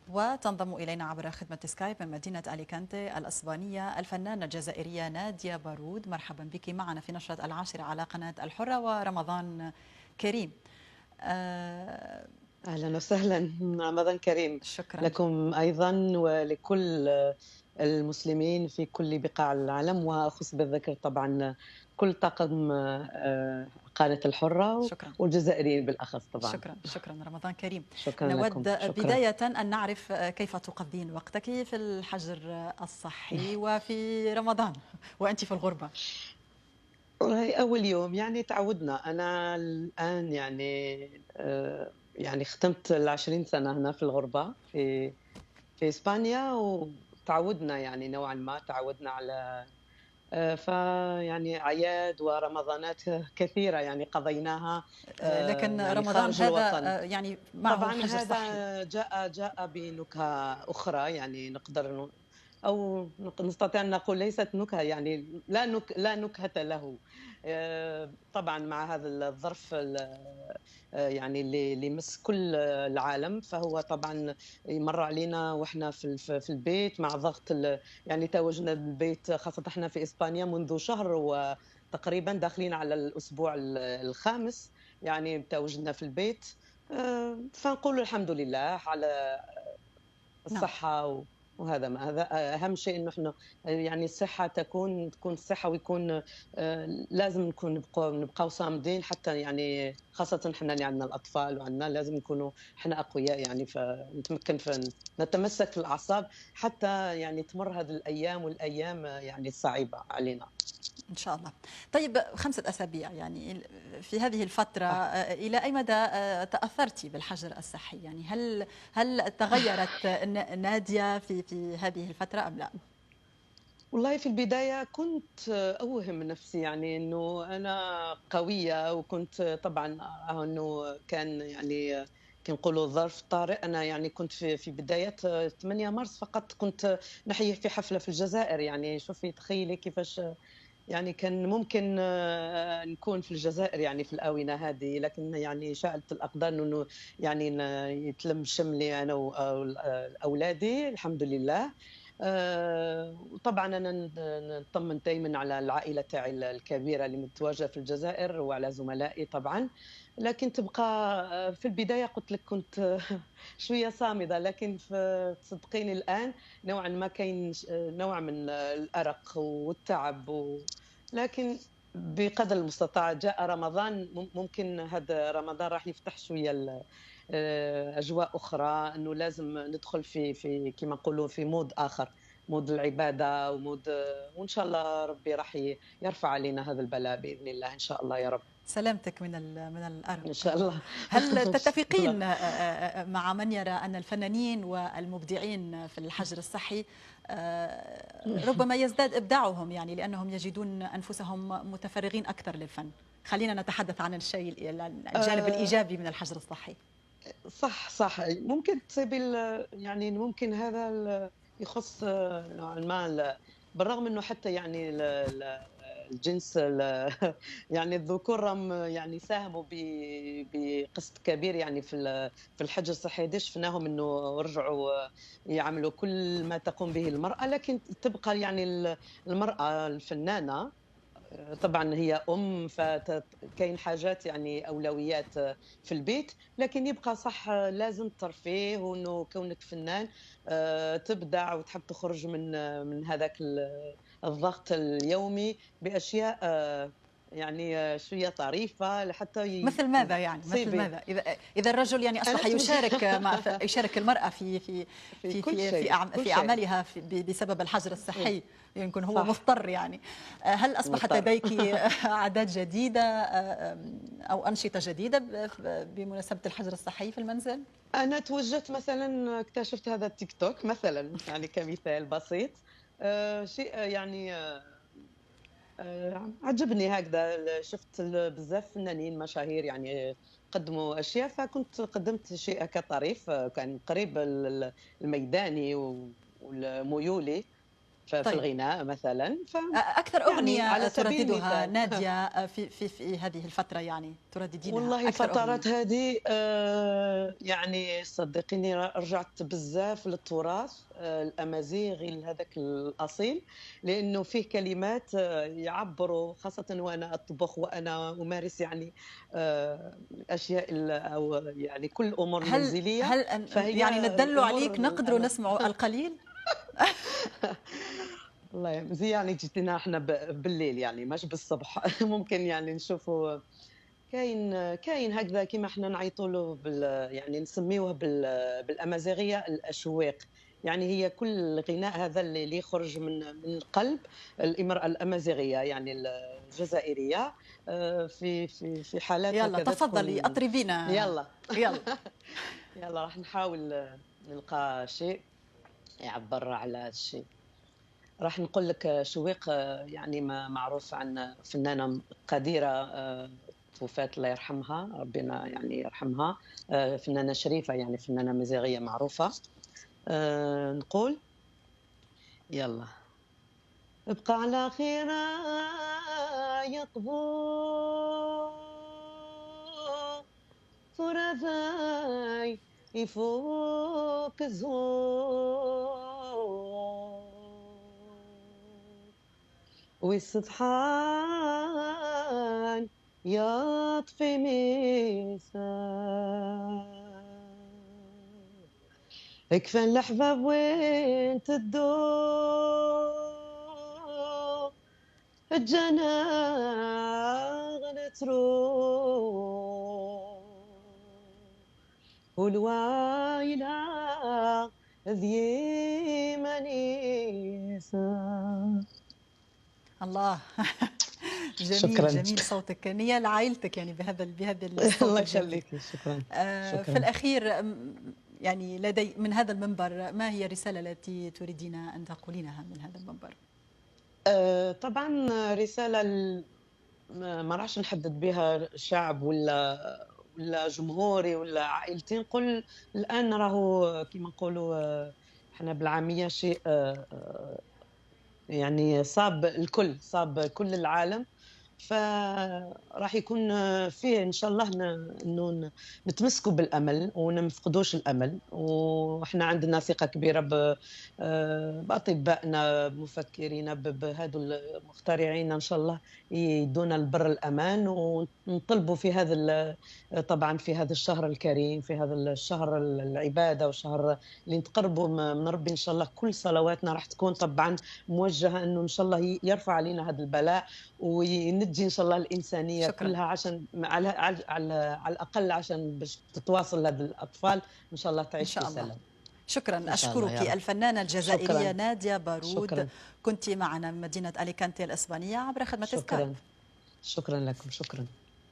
وتنضم إلينا عبر خدمة سكايب من مدينة أليكانتي الأسبانية الفنانة الجزائرية نادية بارود. مرحبا بك معنا في نشرة العاشرة على قناة الحرة، ورمضان كريم. أهلا وسهلا، رمضان كريم. شكرا لكم أيضا ولكل المسلمين في كل بقاع العالم، وأخص بالذكر طبعا كل طاقم قناة الحرة. شكرا. والجزائريين بالأخص طبعا. شكرا شكرا، رمضان كريم. شكرا نود لكم. شكرا. بداية أن نعرف كيف تقضين وقتك في الحجر الصحي وفي رمضان وأنت في الغربة. والله أول يوم يعني تعودنا، أنا الآن يعني ختمت 20 سنة هنا في الغربة في إسبانيا، وتعودنا يعني نوعا ما تعودنا على فيعني أعياد ورمضانات كثيرة يعني قضيناها لكن يعني رمضان خارج هذا الوطن. يعني معه طبعا حجر هذا صحي. جاء بنكهة أخرى، يعني نقدر أو نستطيع أن نقول ليست نكهة، يعني لا نكهة له. طبعا مع هذا الظرف يعني اللي مس كل العالم، فهو طبعا مر علينا واحنا في البيت مع ضغط يعني تواجدنا بالبيت، خاصة احنا في إسبانيا منذ شهر وتقريبا داخلين على الأسبوع الخامس، يعني تواجدنا في البيت. فنقول الحمد لله على الصحة، وهذا ما هذا اهم شيء، انه احنا يعني الصحة تكون الصحه، ويكون لازم نكون نبقاو صامدين حتى يعني خاصة احنا اللي عندنا الاطفال وعندنا لازم نكونوا احنا اقوياء، يعني فنتمكن نتمسك في الاعصاب حتى يعني تمر هذه الايام والايام يعني الصعيبه علينا. إن شاء الله. طيب، 5 أسابيع يعني في هذه الفترة، إلى أي مدى تأثرت بالحجر الصحي؟ يعني هل تغيرت نادية في هذه الفترة أم لا؟ والله في البداية كنت أوهم نفسي يعني أنه أنا قوية، وكنت طبعا أنه كان يعني كنقولوا ظرف طارئ. أنا يعني كنت في بداية 8 مارس فقط كنت نحيي في حفلة في الجزائر، يعني شوفي تخيلي كيفاش يعني كان ممكن نكون في الجزائر يعني في الآونة هذه، لكن يعني شاءت الأقدار أنه يعني يتلم شملي أنا وأولادي الحمد لله. وطبعا أنا نطمن دائما على العائلة تاعي الكبيرة اللي متواجدة في الجزائر وعلى زملائي طبعا، لكن تبقى في البداية قلت لك كنت شوية صامدة، لكن تصدقيني الآن نوعا ما كاين نوع من الأرق والتعب لكن بقدر المستطاع جاء رمضان، ممكن هذا رمضان راح يفتح شوية أجواء أخرى، أنه لازم ندخل في كما نقولوا في mode آخر، mode العبادة و mode، وإن شاء الله ربي راح يرفع علينا هذا البلاء بإذن الله، إن شاء الله يا رب. سلامتك من الأرق إن شاء الله. هل تتفقين مع من يرى أن الفنانين والمبدعين في الحجر الصحي ربما يزداد إبداعهم، يعني لأنهم يجدون أنفسهم متفرغين أكثر للفن؟ خلينا نتحدث عن الشيء الجانب الإيجابي من الحجر الصحي. صح، ممكن تصيبي يعني ممكن هذا يخص نوعا ما، بالرغم انه حتى يعني الجنس يعني الذكور يعني ساهموا بقسط كبير يعني في الحجر الصحي، دي شفناهم انه رجعوا يعملوا كل ما تقوم به المرأة، لكن تبقى يعني المرأة الفنانة طبعا هي ام، فكاين حاجات يعني اولويات في البيت، لكن يبقى صح لازم الترفيه، وانه كونك فنان تبدع وتحب تخرج من هذاك الضغط اليومي باشياء يعني شوية طريفه لحتى مثل ماذا يعني؟ مثل ماذا؟ اذا الرجل يعني اصبح يشارك مع يشارك المراة في في في في في, في اعمالها في بسبب الحجر الصحي، يمكن هو مضطر يعني. هل اصبحت لديك عادات جديدة او انشطة جديدة بمناسبة الحجر الصحي في المنزل؟ انا توجهت مثلا، اكتشفت هذا التيك توك مثلا، يعني كمثال بسيط، شيء يعني عجبني هكذا، شفت بزاف فنانين مشاهير يعني قدموا اشياء، فكنت قدمت شيء كطريف كان قريب الميداني والميولي. في طيب. الغناء مثلا. أكثر يعني أغنية على سبيل ترددها المثال. نادية في في في هذه الفترة، يعني ترددينها والله أكثر الفترات أغنية؟ هذه يعني صدقيني رجعت بزاف للتراث الأمازيغي هذاك الأصيل، لأنه فيه كلمات يعبروا، خاصة وأنا أطبخ وأنا أمارس يعني أشياء أو يعني كل الأمور المنزلية. هل فهي يعني ندل الأمور عليك نقدر نسمع القليل؟ والله زي يعني جيتينا احنا بالليل يعني ماش بالصبح. ممكن يعني نشوفوا كاين هكذا كيما احنا نعيطوا له يعني نسميوه بالامازيغيه الاشواق، يعني هي كل الغناء هذا اللي يخرج من القلب الامراة الامازيغية يعني الجزائرية في في في حالات. يلا تفضلي اطربينا. يلا يلا يلا راح نحاول نلقى شيء يعبر على هذا الشيء. راح نقول لك شويق يعني ما معروف عن فنانة قديرة توفات الله يرحمها، ربنا يعني يرحمها، فنانة شريفة يعني فنانة مزيغية معروفة. نقول يلا ابقى على خير يقبو ثرثاي يفوك الزور والسطحان يطفي ميسان اكفن الأحباب وين تدور الجناغ تروح والوايلة ذي منيسة. الله جميل. شكراً. جميل صوتك، نيال عائلتك يعني بهذا الصوت. الله يخليك. شكرا. شكرا. في الأخير يعني لدي من هذا المنبر، ما هي الرسالة التي تريدين أن تقولينها من هذا المنبر؟ طبعا رسالة ما راحش نحدد بها شعب ولا جمهوري ولا عائلتي. نقول الآن راهو كما نقولوا احنا بالعامية شيء يعني صاب الكل، صاب كل العالم، فراح يكون فيه ان شاء الله انه نتمسكوا بالامل ونفقدوش الامل، وحنا عندنا ثقة كبيرة باطبائنا، بمفكرينا، بهذو المخترعين، ان شاء الله يدونا البر الامان. ونطلبوا في هذا طبعا في هذا الشهر الكريم، في هذا الشهر العبادة وشهر اللي نتقربوا من ربي، ان شاء الله كل صلواتنا راح تكون طبعا موجهة انه ان شاء الله يرفع علينا هذا البلاء وينجي ان شاء الله الانسانية. شكرا. كلها عشان على على على الاقل عشان باش تتواصل هذه الاطفال ان شاء الله تعيش في سلام. شكرا. اشكرك الفنانة الجزائرية. شكرا. ناديه بارود. شكرا. كنت معنا من مدينة اليكانتي الاسبانية عبر خدمة شكرا. سكايب. شكرا لكم. شكرا.